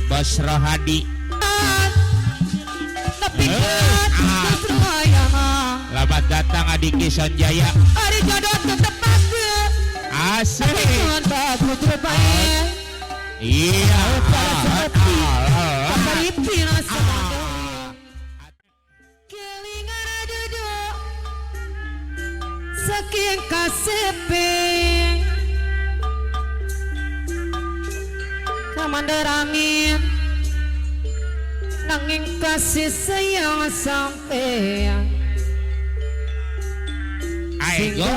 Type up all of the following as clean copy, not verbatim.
Bos Rohadi. Tapi justru ayana. Selamat datang Adiki Sonjaya. Ari jodoh tetep bagus. Asik. Bagus bae. Iya. Saking kasepe Kamandar amin nanging kasih sayang sampean. Ayo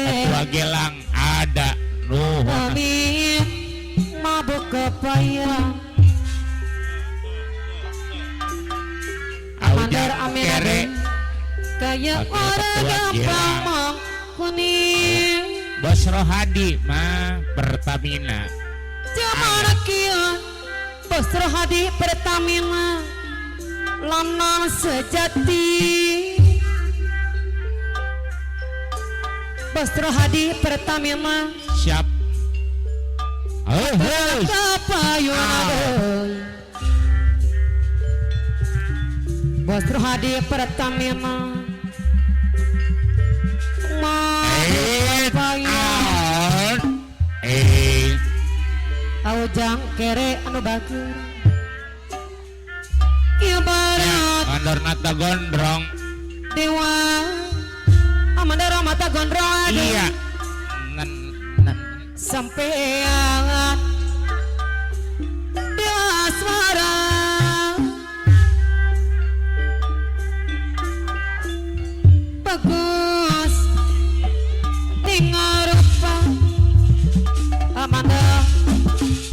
Ketua Gelang ada nuhun. Amin mabuk kepayang. Kamandar amin kere kaya orang gampang mong kuning. Bos Rohadi mah Pertamina. Jamana kia Bos Rohadi Pertamina lanang sejati. Bos Rohadi Pertamina siap. Bos Rohadi Pertamina Aujang kere anu bager ibarat Mandor mata gondrong dewa amandor mata gondrong. Iya sampean dewa asmara bagus tinggal rupa amanda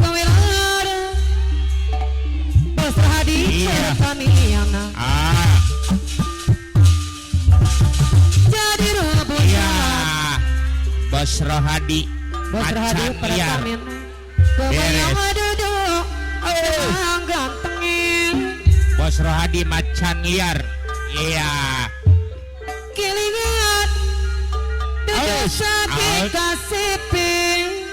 kawilada Bos Rohadi Pertamina. Jadi rebutan. Iya Bos Rohadi Bos Rohadi Pertamina kebayang duduk emang gantengin. Bos Rohadi macan liar. Iya kilingan duduk saking kasiping.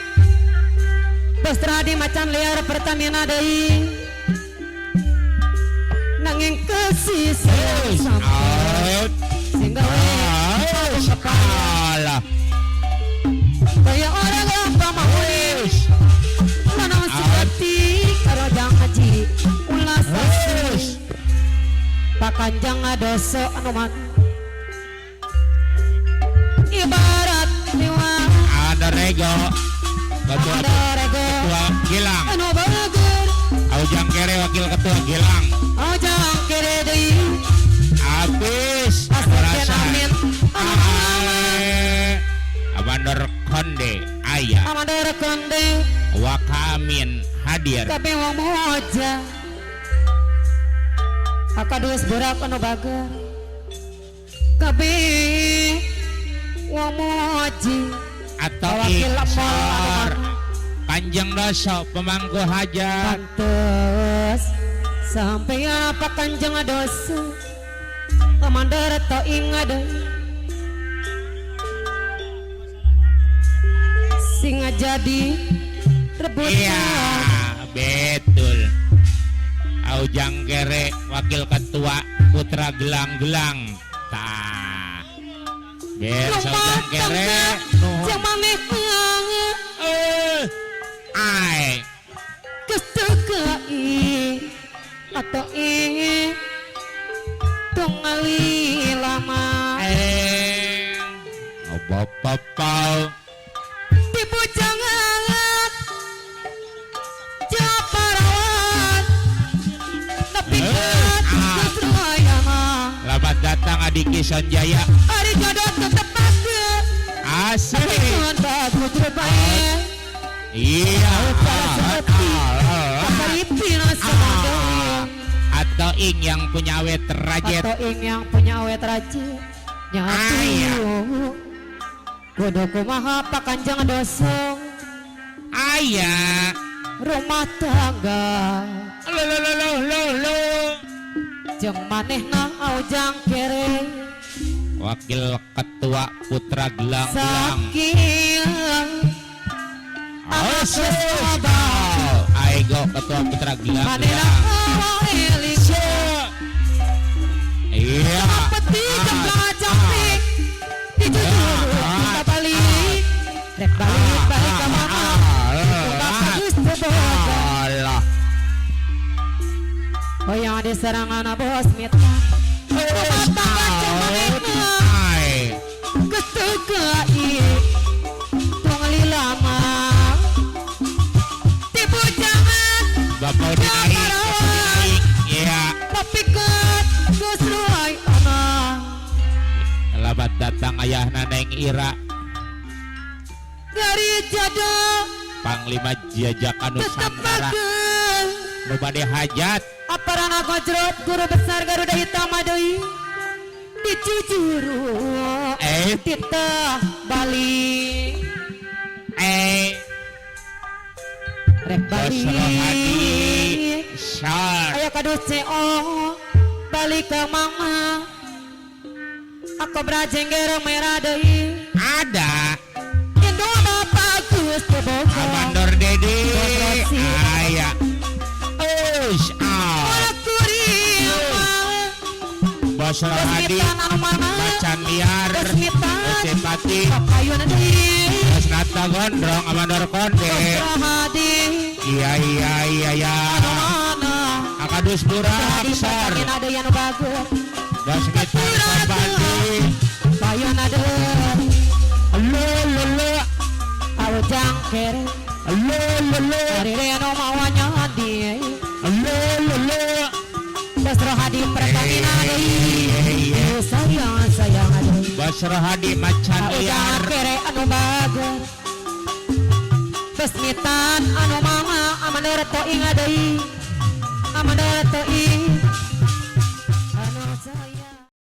Bos Rohadi macan liar Pertamina deui nanging kasih sayang sampai sehingga salah kaya orang gampang mau lanang sejati karo jang haji ulah sasi pakanjang dosa anu man ibarat dewa ada rego ketua ketua Gilang anu bager Aujang kere wakil ketua Gilang Aujang kere deui habis rasa amin Amandor Konde ayah Amandor Konde Wakamin hadir kabeh wong moja akadues berak anu bager kabeh wong moji atau iksor panjang dosa pemangku hajat pantes sampai apa kanjeng dosa Amandor to ingad singa jadi rebutan. Iya betul Aujang kere wakil ketua putra gelang-gelang tah beres Aujang kere ai kesekai atau ini tungali lama apa-apa dibujangan japarawan tapi justru ayana. Selamat datang Adiki Sonjaya. Ari jodoh tetep bagus. Asik. Iya. Atau ing yang punya awet rajet. Atau ing yang punya awet rajet. Nyatu. Kudu kumaha pakanjang dosa. Ayah. Rumah tangga. Lo lo lo lo lo lo. Jeung manehna aujang kere. Wakil Ketua Putra Gelang-Gelang. Saking Aigo Ketua Putra Gilang. Manehna eling. Iya. Peti jemplang capek dijujur kita balik rek balik balik ke mama bapak geus teu boga. Alah. Hoyong diserangan bos mita rumah tangga cuma Ai. geus teu kai tong lila mah tipu jangan. Bapak udah naik, Bapak udah naik. Iya. Papikeut geus ruai anak. Selamat datang ayahna Neng Ira, dari jodoh Panglima Jajakan tetep Nusantara. Bagus. Nu bade hajat. Aparana gojrot guru besar Garuda Hitam deui dicujuru titah balik rek Bos Rohadi. balik. Sar. Aya kadus CO balik ke mama aku berajengger merah deui. Ada Indo bapak geus teu boga. Amandor Dedi. Bos Rosi. Aya. Ush, ah. Ora kuring mah. Bos Rohadi. Bos Mitan anu mana? Macan liar. Bos Mitan. Bos Simpati. Papayun deui. Bos Nata Gondrong Amandor Konde. Bos Rohadi. Iya. Anu mana? Akadus Burak Rohadi Sar. patangin ada yang bagus. Bos Mitan Sarbandi. Payun ada. Lo lo lo. Awo jangker. Lo lo lo. Dari reno mawanya di. Lo lo lo. Bos Rohadi pertangin ada. Iya. Sayang sayang ada. Bos Rohadi macan Awo liar. jangker anu bagus. Bos Mitan anu mama amanor toing deui. Amanor toing.